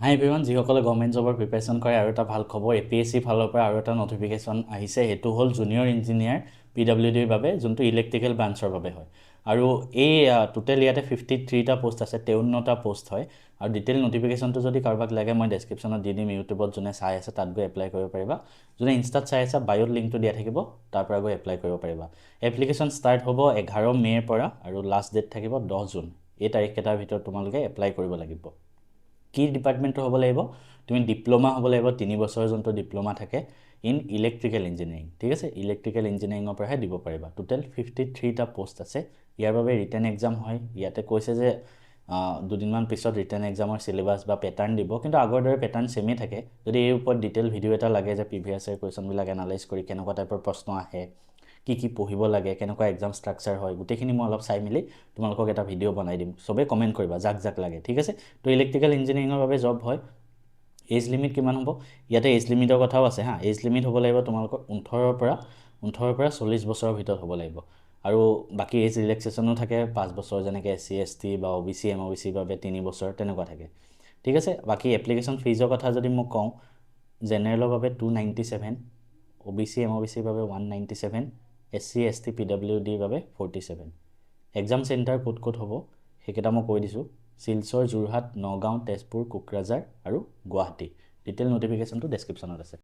হাই everyone, যিসকলে government জবৰ preparation কৰে, আৰু এটা ভাল খবৰ। এপিএছচি ফালৰ পৰা আৰু এটা নটিফিকেশ্যন আহিছে। সেইটো হ'ল জুনিয়ৰ ইঞ্জিনিয়াৰ পিডাব্লিউডিৰ বাবে, যোনটো ইলেক্ট্ৰিকেল ব্ৰাঞ্চৰ বাবে হয়। আৰু এই টোটেল ইয়াতে 53টা পষ্ট আছে, 53টা পষ্ট হয়। আৰু ডিটেইল নটিফিকেশ্যনটো যদি কাৰোবাক লাগে, মই ডেছক্ৰিপশ্যনত দি দিম। ইউটিউবত যোনে চাই আছে, তাত গৈ এপ্লাই কৰিব পাৰিবা। যোনে ইনষ্টাত চাই আছে, বায়'ত লিংকটো দিয়া থাকিব, তাৰ পৰা গৈ এপ্লাই কৰিব পাৰিবা। এপ্লিকেশ্যন ষ্টাৰ্ট হ'ব 11 মে'ৰ পৰা আৰু লাষ্ট ডেট থাকিব 10 জুন। এই তাৰিখকেইটাৰ ভিতৰত তোমালোকে এপ্লাই কৰিব লাগিব। কি ডিপাৰ্টমেণ্টৰ হ'ব লাগিব? তুমি ডিপ্ল'মা হ'ব লাগিব, 3 বছৰৰ যোনটো ডিপ্ল'মা থাকে ইন ইলেক্ট্ৰিকেল ইঞ্জিনিয়াৰিং, ঠিক আছে? ইলেক্ট্ৰিকেল ইঞ্জিনিয়াৰিঙৰ পৰাহে দিব পাৰিবা। টোটেল 53টা পষ্ট আছে। ইয়াৰ বাবে ৰিটেন এক্সাম হয়। ইয়াতে কৈছে যে দুদিনমান পিছত ৰিটেন এক্সামৰ চিলেবাছ বা পেটাৰ্ণ দিব, কিন্তু আগৰ দৰে পেটাৰ্ণ ছেমেই থাকে। যদি এই ওপৰত ডিটেইল ভিডিঅ' এটা লাগে যে প্ৰিভিয়াছ ইয়েৰ কুৱেশ্যনবিলাক এনালাইজ কৰি কেনেকুৱা টাইপৰ প্ৰশ্ন আহে, কি কি পঢ়িব লাগে, কেনেকুৱা এক্সাম ষ্ট্ৰাকচাৰ হয়, গোটেইখিনি মই অলপ চাই মেলি তোমালোকক এটা ভিডিঅ' বনাই দিম। চবেই কমেণ্ট কৰিবা যাক যাক লাগে, ঠিক আছে? তো ইলেক্ট্ৰিকেল ইঞ্জিনিয়াৰিঙৰ বাবে জব হয়। এজ লিমিট কিমান হ'ব? ইয়াতে এজ লিমিটৰ কথাও আছে। হা, এজ লিমিট হ'ব লাগিব তোমালোকৰ 18ৰ পৰা 40 বছৰৰ ভিতৰত হ'ব লাগিব। আৰু বাকী এজ ৰিলেক্সেশ্যনো থাকে 5 বছৰ, যেনেকৈ এছ চি, এছ টি বা অ' বি চি, এম অ' বি চিৰ বাবে 3 বছৰ, তেনেকুৱা থাকে, ঠিক আছে? বাকী এপ্লিকেশ্যন ফিজৰ কথা যদি মই কওঁ, জেনেৰেলৰ বাবে 297, অ' বি চি, এম অ' বি চিৰ বাবে 197, S C, S T, PW ডিৰ বাবে 47। এক্সাম চেণ্টাৰ ক'ত ক'ত হ'ব, সেইকেইটা মই কৈ দিছোঁ: শিলচৰ, যোৰহাট, নগাঁও, তেজপুৰ, কোকৰাঝাৰ আৰু গুৱাহাটী। ডিটেইল নটিফিকেশ্যনটো ডেছক্ৰিপশ্যনত আছে।